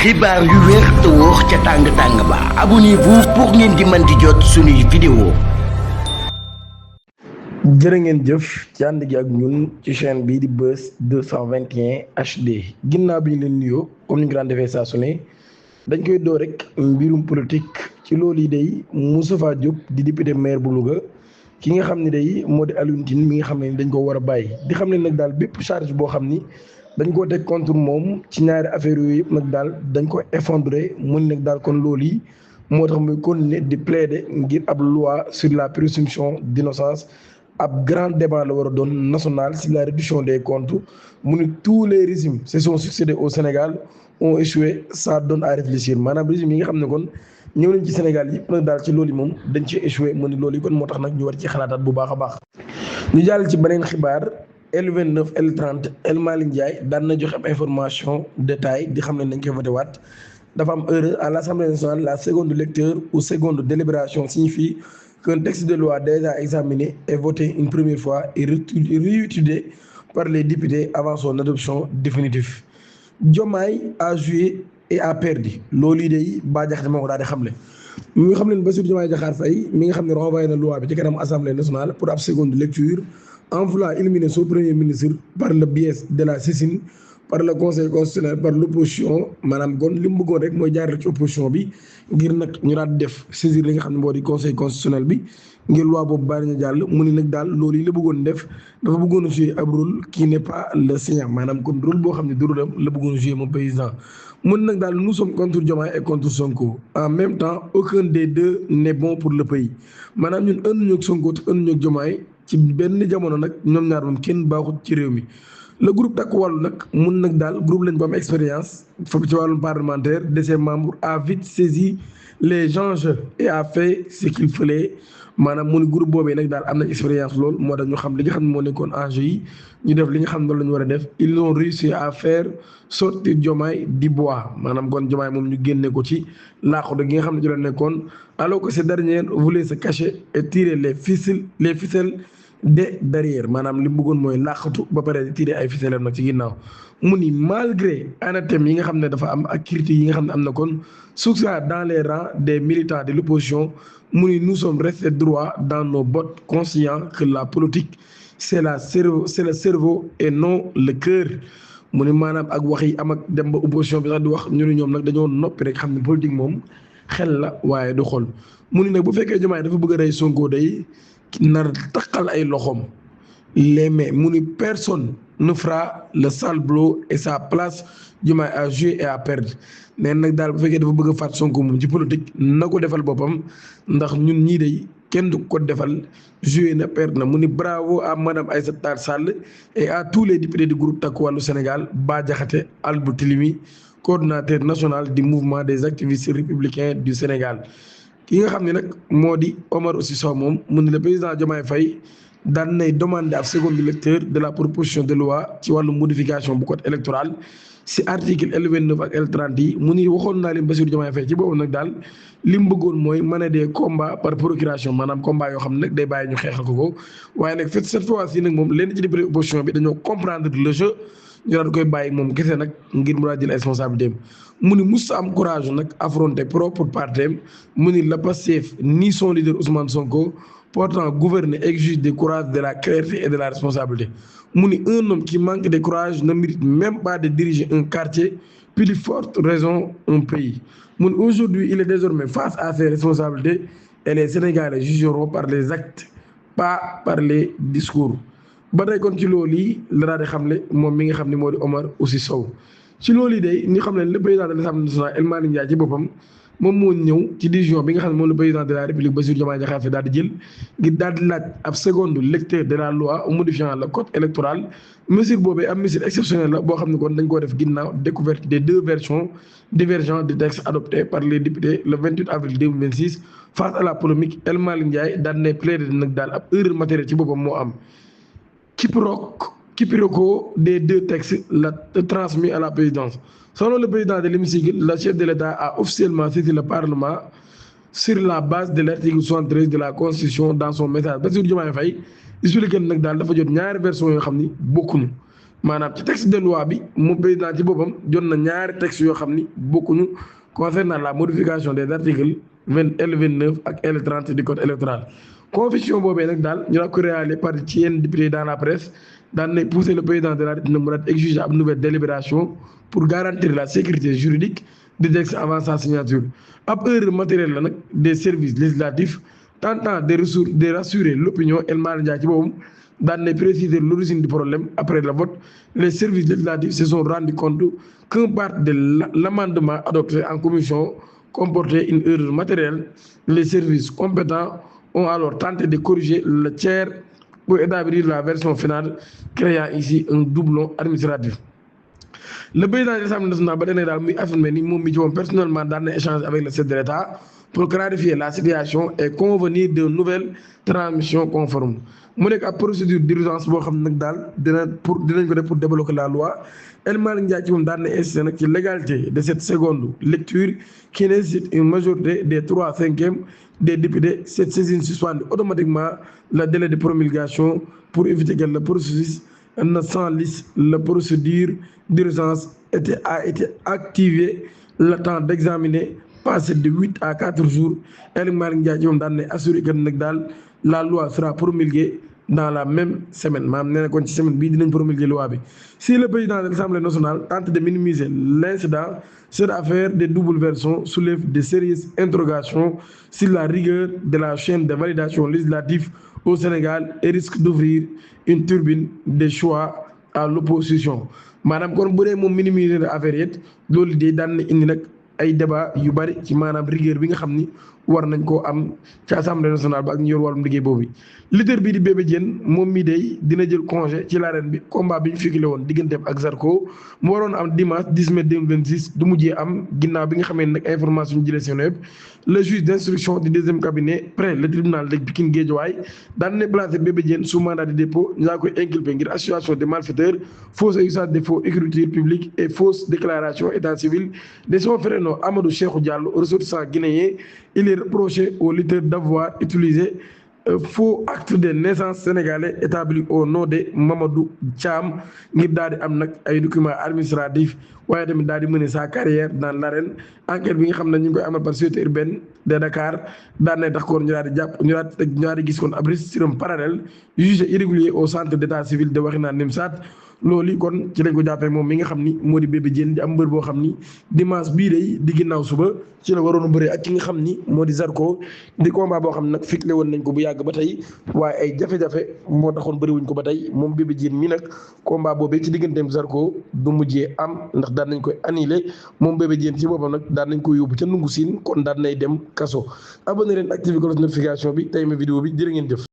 xibaar yu wér te wóor ca tàng-tàng ba abonnez-vous pour ngeen di mën di jot suñuy vidéo. jërë ngeen jëf ci ànd gi ak ñun ci chaîne bii di Buzz 221 HD ginnaaw bi ñu leen nuyoo comme ni ñu ko daan defee saa su ne dañ koy door rek mbirum politique ci loolu yi day Moustapha Diop di député maire bu Louga ki nga xam ne day moo di Alioune Tine mi nga xam ne dañ ko war a bàyyi di xam ne nag daal bépp charge boo xam ni dañ koo teg contre moom ci ñaari affaire yooyu yëpp nag daal dañ ko effondré mun nag daal kon loolu yi moo tax muy continuer di plaider ngir ab loi sur la présomption d'innocence ab grand débat la war a doon national sur la réduction des comptes mu ni tous les régimes se sont succédés au Sénégal ont échoué. Ça donne à réfléchir maanaam régime yi nga xam ne kon ñëw nañ ci Sénégal yëpp nag daal ci loolu yi moom dañ ci échoué mu ni loolu yi kon moo tax nag ñu war ci xalaataat bu baax a baax. ñu jàll ci beneen xibaar L29 L30 El Malick Ndiaye daan na joxe ab information détail di xam ne nañ koy voté waat dafa am erreur à l'Assemblée nationale. La seconde lecture ou seconde délibération signifie qu'un texte de loi déjà examiné et voté une première fois est réétudié par les députés avant son adoption définitive. Diomaye a joué et a perdu loolu yi day Bah Diakhaté moo ko daal di xamle mi nga xam ne Bassirou Diomaye Diakhar Faye mi nga xam ne renvoyé na loi bi ci kanam Assemblée nationale pour ab seconde lecture en voulant éliminer son premier ministre par le biais de la saisine par le conseil constitutionnel par l'opposition maanaam kon li mu bëggoon rek mooy jaarale ci opposition bi ngir nag ñu daal di def saisir li nga xam ne moo di conseil constitutionnel bi ngir loi boobu bari na jàll mu ni nag daal loolu yi la bëggoon def dafa bëggoon a jouer ab rôle qui n'est pas le sien maanaam kon rôle boo xam ne du rôle am la bëggoon jouer moom président mun nag daal nous sommes contre Diomaye et contre Sonko en même temps aucun des deux n'est bon pour le pays maanaam ñun ànduñu ak Sonko te ànduñu ak Diomaye ci benn jamono nag ñoom ñaar moom kenn baaxut ci réew mi. Le groupe Takku Wallu nag mun nag daal groupe lañ ba am expérience foofu ci wàllum parlementaire de ses membres a vite saisi les enjeux et a fait ce qu'il fallait maanaam mu ni groupe boobee nag daal am nañ expérience lool moo tax ñu xam li nga xam ne moo nekkoon enjeu yi ñu def li nga xam ne loolu la ñu war a def ils ont réussi à faire sortir Diomaye du bois maanaam kon Diomaye moom ñu génne ko ci laaxutu gi nga xam ne ci la nekkoon alors que ce dernier voulait se cacher et tirer les ficelles de derrière maanaam li mu bëggoon mooy làqatu ba pare di tirer ay ficelles nag ci ginnaaw mu ni malgré anathème yi nga xam ne dafa am ak critiques yi nga xam ne am na kon succès dans les rangs des militants de l'opposition mu ni nous sommes restés droits dans nos bottes conscients que la politique c'est le cerveau et non le cœur mu ni maanaam ak wax yi am ak dem ba opposition bi sax di wax ñu ne ñoom nag dañoo noppi rek xam ne politique moom xel la waaye du xol mu ni nag bu fekkee Diomaye dafa bëgg a rey Sonko day nar taqal ay loxoom les mais mu ni personne ne fera le sale boulot et sa place Diomaye a joué et a perdu nee nag daal bu fekkee dafa bëgg a faat Sonko moom ci politique na ko defal boppam ndax ñun ñii day kenn du ko defal joué na perdre na mu ni bravo à madame Aïssata Tall Sall et à tous les députés du groupe Takku Wallu Sénégal Bah Diakhaté Albou Tilimi coordonnateur national du mouvement des activistes républicains du Sénégal. ki nga xam ne nag moo di Omar aussi Sow moom mu ne le président Diomaye Faye daan nay demander ab seconde lecture de la proposition de loi ci wàllu modification bu code électoral si article L29 ak L30 yi mu ni waxoon naa leen Bassirou Diomaye Faye ci boobu nag daal li mu bëggoon mooy mener des combats par procuration maanaam combat yoo xam ne nag day bàyyi ñu xeexal ko waaye nag cette fois-ci nag moom leen ci député opposition bi dañoo comprendre le jeu ñu daal koy bàyyi moom kese nag ngir mu daal jël responsabilité mu ni mus am courage nag affronter propre parti mu ni la Pastef ni son leader Ousmane Sonko pourtant gouverner exige du courage, de la clarté et de la responsabilité mu ni un homme qui manque de courage ne mérite même pas de diriger un quartier plus forte raison un pays mu ni aujourd'hui il est désormais face à ses responsabilités et les Sénégalais jugeront par les actes pas par les discours. ba tey kon ci loolu yi la daal di xamle moom mi nga xam ne moo di Omar aussi Sow ci loolu yi day ñu xam ne le président de l'Assemblée nationale El Malick Ndiaye ci boppam moom moo ñëw ci décision bi nga xam ne moom le président de la République Bassirou Diomaye Diakhar Faye daal di jël ngir daal di laaj ab seconde lecture de la loi modifiant le code électoral mesure boobee am mesure exceptionnelle la boo xam ne kon dañ koo def ginnaaw découverte des deux versions divergentes du texte adopté par les députés le 28 avril 2026 face à la polémique El Malick Ndiaye daal di ne plaider nag daal ab erreur matérielle ci boppam moo am. Quiproquo des deux textes l'a transmis à la présidence. Selon le président de l'hémicycle, le chef de l'État a officiellement saisi le Parlement sur la base de l'article 73 de la Constitution dans son message. Bassirou Diomaye Faye expliqué nag daal dafa jot ñaari version yoo xam ni bokkuñu maanaam ci texte de loi bi moom président ci boppam jot na ñaari texte yoo xam ni bokkuñu concernant la modification des articles L29 ak L30 du code électoral. confusion boobee nag daal ñu naan ko réalisé par ci yenn député dans la presse daan nañ pousser le président de la République mu daal exiger ab nouvelle délibération pour garantir la sécurité juridique du texte avant sa signature. ab erreur matérielle la nag des services législatifs tentant de rassurer l'opinion. El Malick Ndiaye ci boppam daan nañ préciser l'origine du problème. Après le vote, les services législatifs se sont rendus compte qu'une part de l'amendement adopté en commission comportait une erreur matérielle. Les services compétents ont alors tenté de corriger le tir pour établir la version finale, créant ici un doublon administratif. Le président de l'Assemblée nationale ba tey daal muy affirmé ni moom mi ci moom personnellement daan na échanger avec le chef de l'État pour clarifier la situation et convenir de nouvelles transmissions conformes. mu nekk ab procédure d'urgence boo xam ne nag daal dinañ ko def pour débloquer la loi. El Malick Ndiaye ci moom daan na insisté nag ci légalité de cette seconde lecture qui nécessite une majorité des 3/5 des députés. Cette saisine suspend automatiquement le délai de promulgation pour éviter que le processus ne s'enlise. La procédure d'urgence a été activée. Le temps d'examiner passé de 8 à 4 jours. El Malick Ndiaye ci moom daan na assuré que nag daal la loi sera promulguée dans la même semaine. maanaam nee na kon ci semaine bii dinañ promulguer loi bi. Si le président de l'Assemblée nationale tente de minimiser l'incident, cette affaire de double version soulève de sérieuses interrogations sur la rigueur de la chaîne de validation législative au Sénégal et risque d'ouvrir une turbine de choix à l'opposition. maanaam kon bu dee moom minimiser affaire yi loolu de daan na indi nag ay débat yu bari ci maanaam rigueur bi nga xam ni war nañ koo am ci assemblée nationale ba ak ñu yor wàllum liggéey boobu. leader bii di Bébé Diène moom mii day dina jël congé ci l'arène bi. combat bi ñu fikile woon digganteem ak Zarko mu waroon am dimanche 10 mai 2026 du mujjee am ginnaaw bi nga xamee ne nag information jëlee seen web. le juge d'instruction du deuxième cabinet près le tribunal de Pikine Guédiawaye daan na placé Bébé Diène sous mandat de dépôt ñu koy inculpé ngir association de malfaiteurs, faux usage de faux écriture publique et fausse déclaration état civil de son frère Amadou Cheikhou Diallo, ressortissant guinéen. Il est reproché au lutteur d'avoir utilisé faux acte de naissance sénégalais établi au nom de Mamadou Thiam ngir daal di am nag ay documents administratifs waaye tamit daal di mener sa carrière dans l'arène. enquête bi nga xam ne ñu ngi koy amal par sûreté urbaine de Dakar daan nay tax koon ñu daal di jàpp ñu daal di gis kon ab registre parallèle jugé irrégulier au centre d'état civil de Wakhinane Nimzatt. loolu kon ci lañ ko jàppee moom mi nga xam ni moo di Bébé Diène di am mbër boo xam ni dimanche bii day di ginnaaw suba ci la waroon a bëree ak ki nga xam ni moo di Zarko di combat boo xam ne nag fiklé woon nañ ko bu yàgg ba tey waaye ay jafe-jafe moo taxoon bëri wuñ ko ba tey moom Bébé Diène mi nag combat boobee ci digganteem Zarko du mujjee am ndax daan nañ koy annulé moom Bébé Diène ci boppam nag daan nañ ko yóbbu ca nungu siin kon daan nay dem kaso. abonné leen activé cloche notification bi tey ma vidéo bi jërë ngeen jëf.